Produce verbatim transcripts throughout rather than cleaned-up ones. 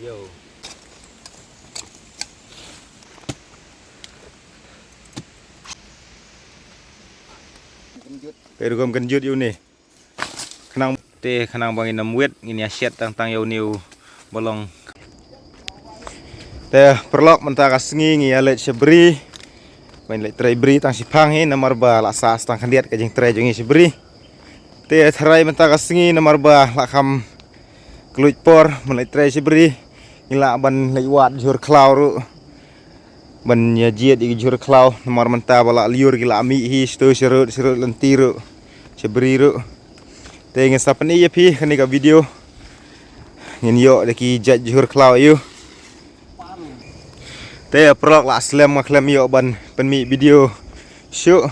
Te rukom kynjut ïa une. Khnang te khnang ba ngin ym wit ngin ïa shet tang tang ïa une u ba long. Te paralok mynta ka sngi ngi ïa leit sha bri. Ban leit trei bri tang shiphang hi namar ba la sah tang khyndiat ka jingtrei jong ngi sha bri. Te tharai mynta ka sngi namar ba la kham khlem por ban leit trei sha bri. Ngi lah ban leit wad jhur khlaw ruh. Ban ïa jied ïa ki jhur khlaw namar mynta ba la lyiur ki la mih hi shatu sharud sharud lynti ruh. Sha bri ruh. Te ngin sa pyni ïa phi kane ka video. Ngin ïoh da ki jait jhur khlaw ïa u. Te paralok la slem nga khlem ïoh ban pynmih video shuh.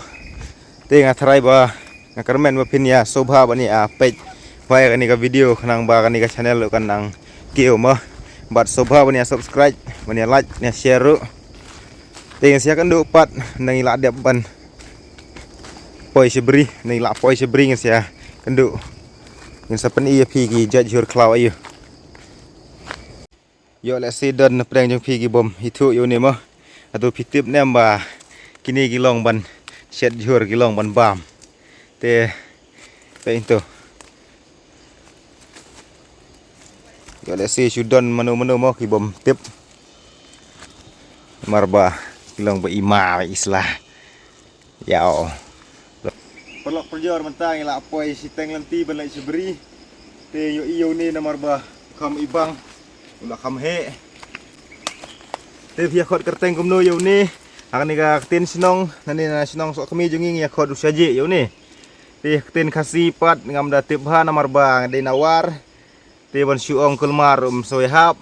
Te nga tharai ba nga kyrmen ba phin ïa sngewbha ban ïa peit bha ïa kane ka video khnang ba kane ka channel ruh kan nang kiew mo. Bad sngewbha ban ïa subscribe ban ïa like ban ïa share ruh. Te ngin sa ïakynduh pat nang ïa la dep ban poi sha bri nang ïa la poi sha bri ngin sa ïakynduh. Ngin sa pyni ïa phi ki jait jhur khlaw ïa u. Ïoh lehse don na pdeng jong phi ki bym ithuh ïa une mo. Hato phi tip ne em ba kine ki long ban shet jhur ki long ban bam. Te peit to. Ïoh lehse shu don mano mano mo ki bym tip. Namar ba ki long ba i ma ba i sla. Ïa o. Paralok parajor mynta ngi la poi shiteng lynti ban leit sha bri. Te ïoh ïa une namar ba kham ibang. U la kham heh. Te phi ïa khot kyrteng kumno ïa une. Ha kane ka ktien shnong, nane na shnong Sohkmie jong ngi ngi ïa khot u Shaji ïa une. Te ktien Khasi pat ngam da tip bha namar ba nga dei na War. Te ban shu ong Kulmar um soi hap.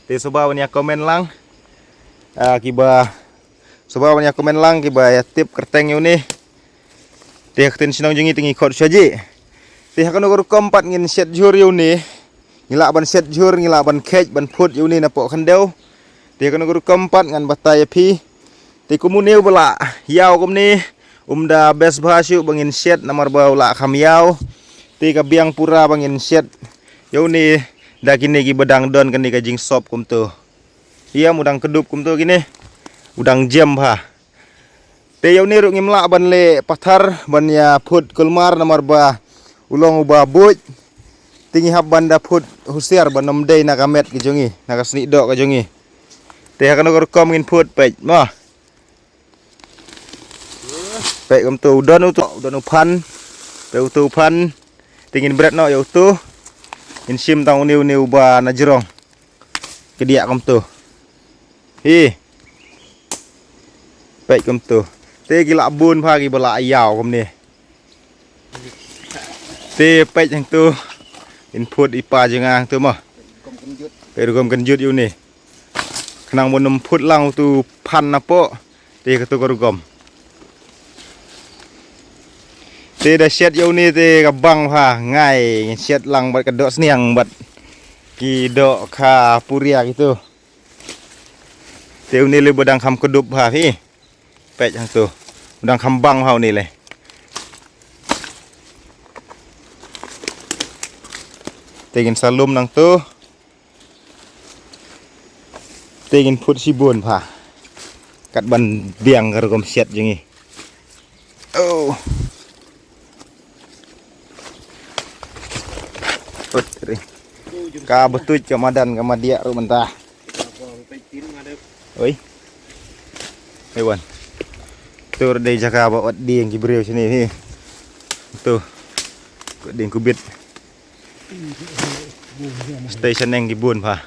Te sngewbha ban ïa comment lang. Ah, kiba Sngewbha ban ïa comment lang kiba ïa tip kyrteng ïa une. Te ha ktien shnong jong ngi te ngi khot u Shaji. Te ha kano ka rukom pat ngin shet jhur ïa une. Ngi lah ban shet jhur ngi lah ban kheit ban phut ïa une napoh khyndew. Te ha kano ka rukom pat ngan batai ïa phi. Te kum une uba la ïaw kumne um da best bha shuh ba ngin shet namar ba u la kham ïaw. Te ka biang pura ba ngin shet ïa une da kine kiba dang don kane ka jingsop kumto. Ïa u dang kdup kumto kine. U dang jem bha. Te ïa une ruh ngim lah ban leh pathar ban ïa phut Kulmar namar ba u long uba buit. Te ngi hap ban da phut husiar ban ym dei na ka met ka jong ngi, na ka snieh doh ka jong ngi. Te ha kano ka rukom ngin phut peit mo. Peit kumto u don uto, u don u phan. Peit uto u phan. Te ngin bret noh ïa uto. Ngin shim tang une une uba na jrong. Kdiah kumto. Hi. Peit kumto. Te ki la bun bha kiba la ïaw kumne. Te peit hangto. Ngin phut i pa jong nga hangto mo. Peit rukom kynjut ïa une. Khnang ban ym phut lang uto u phan napoh. Te kato ka rukom. Te da shet ïa une te ka bang bha ngai ngin shet lang bad ka doh sniang bad ki doh ka puria kito. Te une le ba dang kham kdup bha phi. Peit hangto. Ba dang kham bang bha une le. Te ngin sa lum nangto. Te ngin phut shibun bha. Kat ban biang ka rukom shet jong ngi. Oh. Ot, re. Ka btuit ka madan ka madiah ruh mynta. Oi. Hei wan. Tur dei jaka ba ot dieng ki briew shane hi. Tu. Ko dieng kubit. Station neng ki bun bha.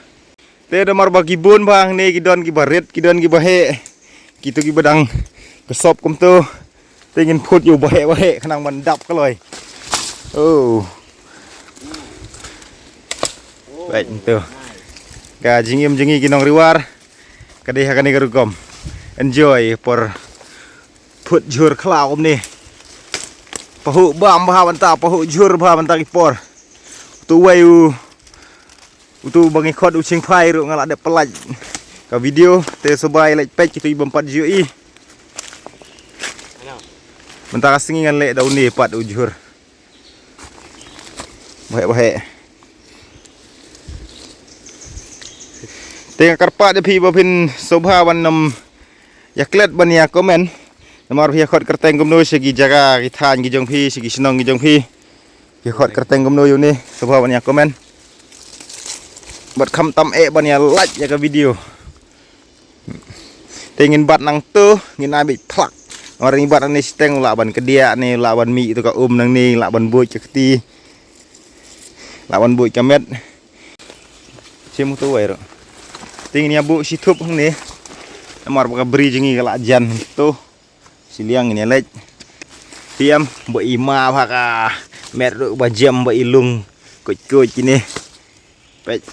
Te namar ba ki bun bha hangne ki don kiba rit ki don kiba heh. Kito kiba dang ka sop kumto. Te ngin phut ïa u ba heh ba heh khnang ban dap kloi. Oh. Baik tu. Ka jingim jong ngi ki nong Ri War. Ka dei ha kane ka rukom. Enjoy por phut jhur khlaw kumne. Pahuh bam bha bynta pahuh jhur bha bynta ki por. Tu wei u Utu ba ngi khot u chingphai ruh nga la dep pynlait ka video te sngewbha leit peit kito i bym pat ju ïohi. Mynta ka sngi ngan leh da une pat u jhur. Baheh baheh. Te nga kyrpad ïa phi ba phin sngewbha ban nym ïa klet ban ïa comment. Namar phi ïa khot kyrteng kumno sha ki jaka ki thaiñ ki jong phi, sha ki shnong ki jong phi. Phi ïa khot kyrteng kumno ïa une, sngewbha ban ïa comment. Bad kham tam eh ban ïa like ïa ka video. Te ngin bat nangto, ngin ai beit phlak. Namar ngi bat nangne shiteng, lah ban kdiah ne, lah ban mih to ka um nangne, lah ban buit ka kti. Lah ban buit ka met. Shim to wai ruh. Te ngin ïa buh shithup hangne. Namar ba ka bri jong ngi ka la jan to. Shiliang ngin ïa leit. Tiam ba i ma bha ka met ruh ba jem ba i lung. Kuit kuit kine. Peit.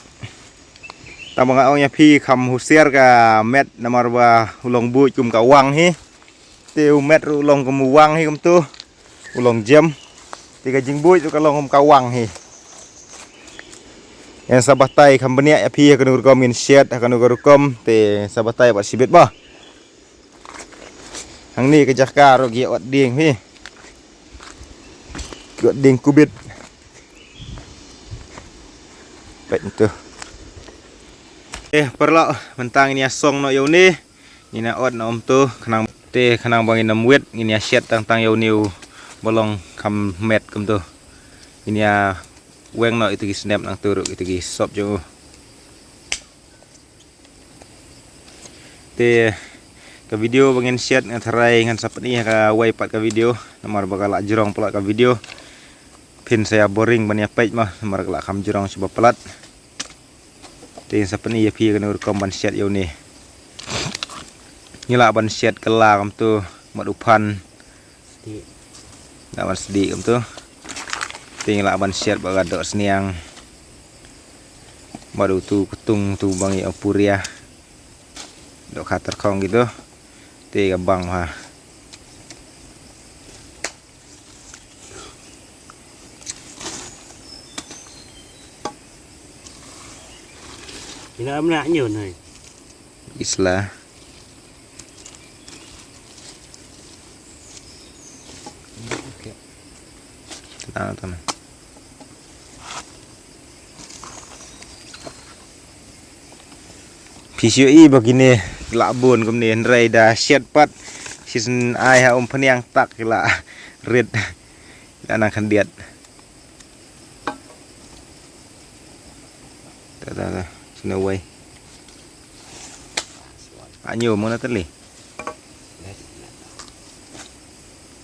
Tang ba nga ong ïa phi kham husiar ka met namar ba u long buit kum ka wang hi. Te u met ruh u long kum u wang hi kumto. U long jem. Te ka jingbuit ruh ka long kum ka wang hi. Ïa sa batai kham bniah ïa phi ha kano ka rukom ngin shet ha kano ka rukom te sa batai bad shibit ba. Hangne ka jaka ruh ki ot dieng hi. Ki ot dieng kubit. Peit to. Eh, paralok, mynta ngin ïa song noh ïa une. Ngin ïa ot noh kumto, khnang te khnang ba ngin ym wit, ngin ïa shet tang tang ïa une u ba long kham met kumto. Ngin ïa weng noh ito ki snep nangto ruh ito ki sop jong u. Te ka video ba ngin shet nga tharai ngan sa pyni ha kawei pat ka video namar ba ka la jrong palat ka video. Phin sa ïa boring ban ïa peit ma namar ka la kham jrong shuh ba palat. Te ngin sa pyni ïa phi kano ka rukom ban shet ïa une. Ngi lah ban shet kylla kumto, mad u phan. Sdieh. Lah ban sdieh kumto. Te ngi lah ban shet bad ka doh sniang. Bad utu ktung tu ba ngi ong puria. Dohkha tyrkhong kito. Te ka bang bha. Ina amna nyo nai. Isla. Tenang, tenang. Phi shu i ba kine ki la bun kumne hynrei da shet pat. Shisien ai ha um pynïang tak ki la rit. Ki la nang khyndiat. Ta ta ta. Sino wei. Anyo mo na tali.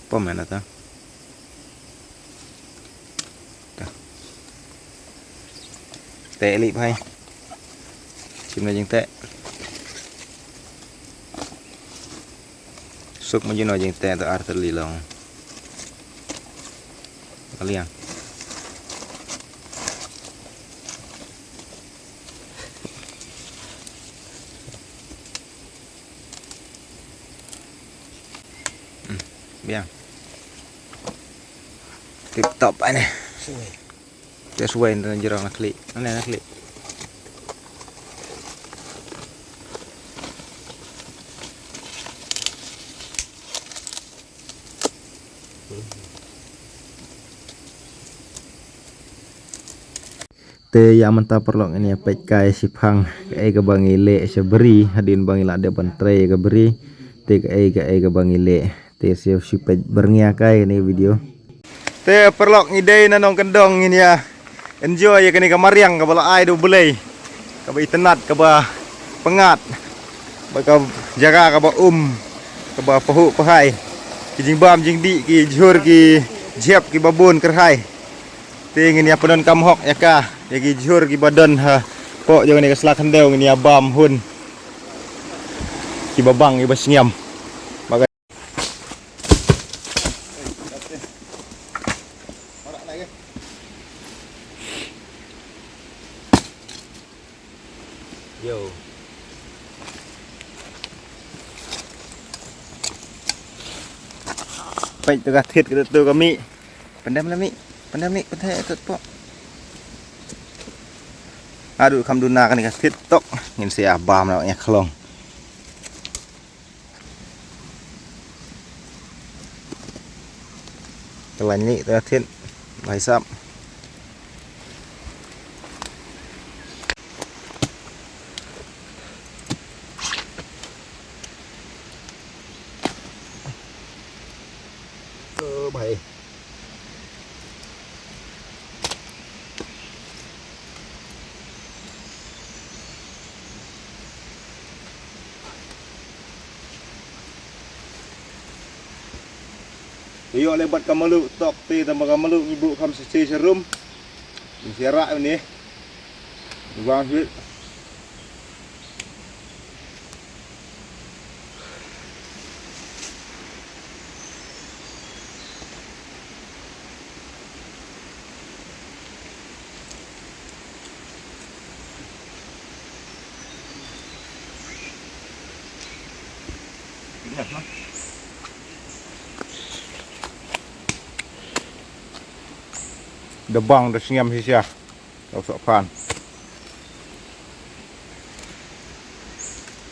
Pom na ta. Ta. Te li phai. Sim na jing te. Suk ma jino jing te ta ar tali long. Aliang. Hmm, biang. Tip top ai ne. Suwei. Te suwei nda jrong na klik. Ane na klik. Te ïa mynta paralok ngin ïa peit kai shiphang kaei kaba ngi leh sha bri hadien ba ngi la dep ban trei ka bri. Te kaei kaei kaba ngi leh. Te shu shu peit byrngia kai kane ka video. Te paralok ngi dei na nongkyndong ngin ïa enjoy ïa kane ka mariang kaba la ai da U Blei. Kaba itynnad kaba pyngngad. Ba ka jaka kaba um kaba pahuh pahai. Ki jingbam jingdih ki jhur ki jhep kiba bun kyrhai. Te ngin ïa pyndonkam hok ïa ka ïa ki jhur kiba don hapoh jong kane ka sla khyndew ngin ïa bam hun. Kiba bang kiba shngiam. Yo. Peit tu ka thied ka tu ka mih. Pyndem la mih. Pyndem mih, pyndem tu pok. Aduh, kham duna kane ka thied tok. Ngin sa ïa bam na ïa khlong. Ka lain ni ta thied. Bhai sahab. Te ïoh leh bad ka malu tok te, tang ba ka malu ngi buh kham shisha sha rum. Ngi shu rah ïa une. Ngi wang shuh. Da bang da sngem shisha. Ka soh phan.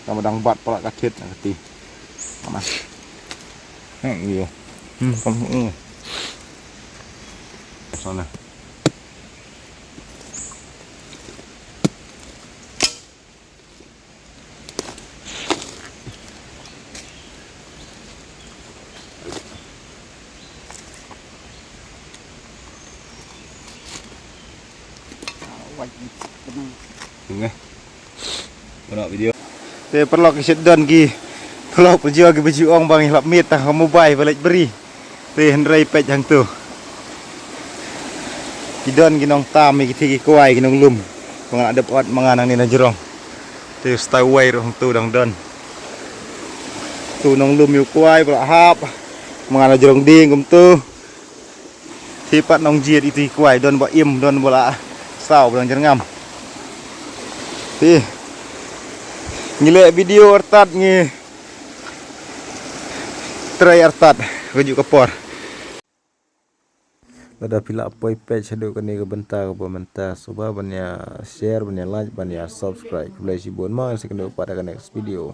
Ka ma dang bat pala ka thied na ka ti. Ka ma. Hmm, iyo. Hmm, kam, hmm. Sana. Nge. Kena video. Te paralok, ki shet don ki paralok, pyrjia ki ba ju ong ba ngi lap miet tang ha mobile ba leit bri. Te hynrei peit hangto. Ki don ki nongtam ïa ki thie ki kwai, ki nonglum. Ba nga la dep ot ma nga nangne na jrong. Te stai wai ruh hangto dang don. To nonglum ïa u kwai ba la hap. Ma nga na jrong dieng kumto. Te pat nongjied ïa ki kwai, don ba im, don ba la saw, ba dang jyrngam. Te ngi leh video artat, ngi trei artat, ka juh ka por. Lada phi la poi peit shaduh kane ka bynta kaba mynta, sngewbha ban ïa share, ban ïa like, ban ïa subscribe. Khublei shibun, ma nga sa ïakynduh pat ha ka next video.